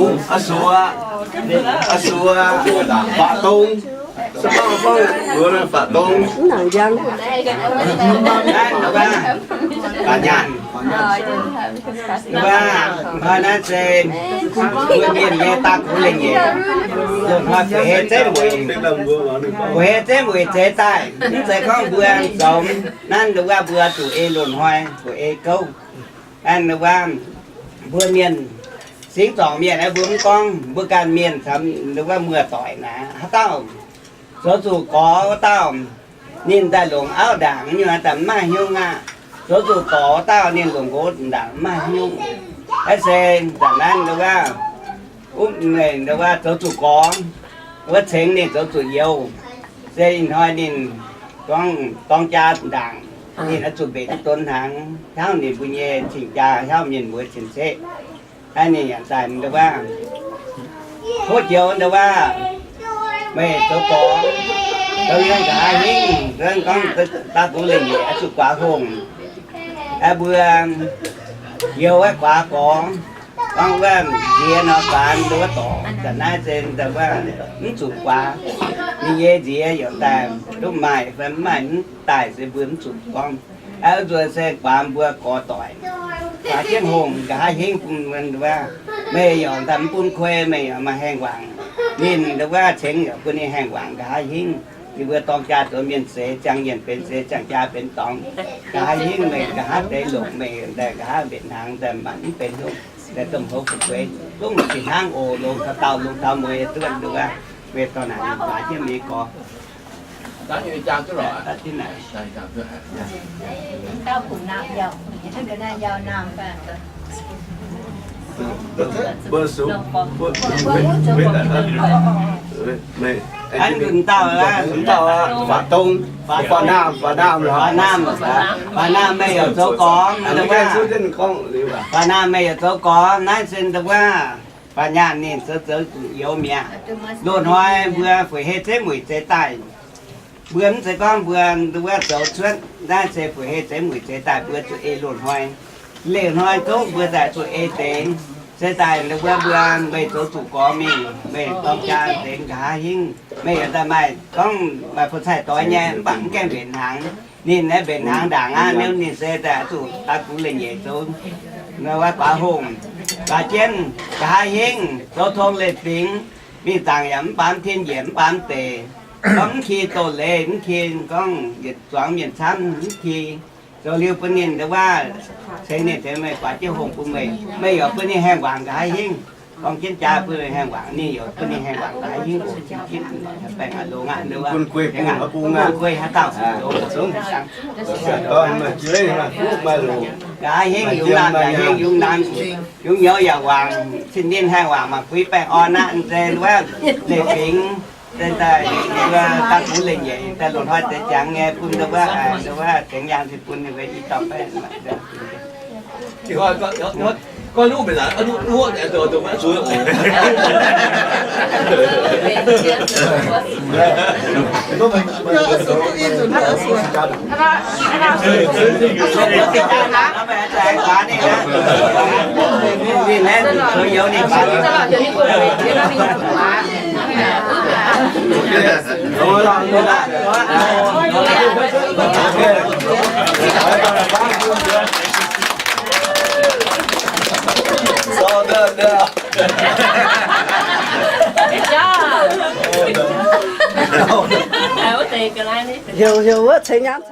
Aa Suoqv, Aa Suoqv, Faatv Dong, Faatv Dong. Mv nangc njang. Faatv Nyaanh. Wuov, hnoi naaiv se mbuo mienh nyei daaih gux lengh nyeic, loz-hnoi fu'hei zeiv mueic, fu'hei zeiv mueic zeix daaih. Mv zeiz gorngv mbuo zoux naaiv wuov mbuo zuqc ei loz-hnoi fu'hei gouv. Wuov, mbuo mienh singx zorngc mienh aeqv, mbuo mv gorngv mbuo ganh mienh camv wuov muoz-doic naaic, haaix dauh zoux zuqc gorx wuov dauh, ninh daaih longc auv ndaangc nyei daaih mv maaih hnyouv aqv. Zoux zuqc dorc wuov dauh ninh longc nqox ndaangc mv maaih hnyouv. Naaiv se zanc naaiv wuov, wuov zoux zuqc gorx, wuov cengx ninh zoux zuqc youz, se ih hnoi ninh gorngv dorng jaa ndaangc, ninh oix zuqc mbenc duqv donx hnaangx, hnangv ninh mbuo nyei cing-jaa hnangv mienh muoz cien-ceqv. Naaiv ninh yaac daaih wuov, hov joux wuov, meih zoux gorx, zoux yiem nqa'haav hingv, gorngv daaih gux lengh nyeic oix zuqc guaax hungh. Aeqv, mbuo youz wuov guaax gorx, gorngv wuov nziex nor faanx wuov dorc, zanc naaiv se wuov mv zuqc guaax. Ninh nyei nziex yaac daaih duqv maaih fai mv maaih, mv daaih se mbuo mv zuqc gorngv. Aeqv, nzuonx se guaax mbuo gorx doic, guaax jienv hungh nqa'haav hingv bun wuov, meih yaac daaih mv bun kuei, meih yaac maaih haengh wangc. Ninh wuov cengx yaac bun ninh haengh wangc nqa'haav hingv. Ninh mbuo dorng jaa zoux mienh seix ziangh yienh benx seix, ziangh jaa benx dorngx. Nqa'haav hingv meih nqa'haav deix longc, meih daaih nqa'haav mbenc hnaangx daaih manc mv benx hnyouv, daaih domh hoz fu'jueiv zungv fih hnangv oc. Longx taux daauh, longx taux mueiz duqv wuov, meih dorh naaic guaax jienv meih nyei gorx. Hnangv nduqc dauh, Faatv Dong, Faatv Naamh, Faatv Naamh, Faatv Naamh meih yaac zoux gorx, Faatv Naamh meih yaac zoux gorx, naaiv se wuov, Faatv Nyaanh ninh zoux zoux youz mi'aqv. Loz-hnoi mbuo fu'hei zeiv mueic zeix daaih. Mbuo mv zeiz gorngv mbuo wuov zoux cuotv, naaiv se fu'hei zeiv mueic zeix daaih mbuo zuqc ei loz-hnoi. Loz-hnoi zungv mbuo daaih zuqc ei deix. Se daaih wuov mbuo meih zoux zuqc gorx mingh, meih dorng jaa deix nqa'haav hingv, meih yaac daaih maaih gorngv maaih fu-cai doix nyei, mv baac mv gaengh mbenc hnaangx. Ninh naaiv mbenc hnaangx ndaangc aqv, ninh se daaih zuqc daaih gux lengh nyeic zoux wuov guaax hungh, guaax jienv nqa'haav hingv, zoux tong leiz-fingx, mingh zaangc yaac mv baamz tien njiec mv baamz deic, gorngv mv ki doz-leiz, mv ki gorngv yietc zuangx mienh camv mv ki. Zoux liuz bun ninh wuov, cengx ninh tengx meih guaax jienv hungh bun meih, meih yaac bun ninh haengh wangc nqa'haav hingv. Gorngv jienv jaa bun ninh haengh wangc, ninh yaac bun ninh haengh wangc nqa'haav hingv oc. Cingx jienv baengh aqv, longx aqv, bun kuei, bun kuei haaix dauh zoux, nqa'haav hingv yungz laanh, nqa'haav hingh yungz laanh, yungz nyouz yaac wangc, cin ninh haengh wangc mangc buix baengh orn aqv. Nzengc wuov leiz-fingx, nzengc daaih mbuo daaih gux leiz-nyeic daaih loz-hnoi deix jangx nyei bun wuov, wuov tengx yaangh bun ninh mbuo i dauh baengh. Heuc, heuc wuov ceix nyaam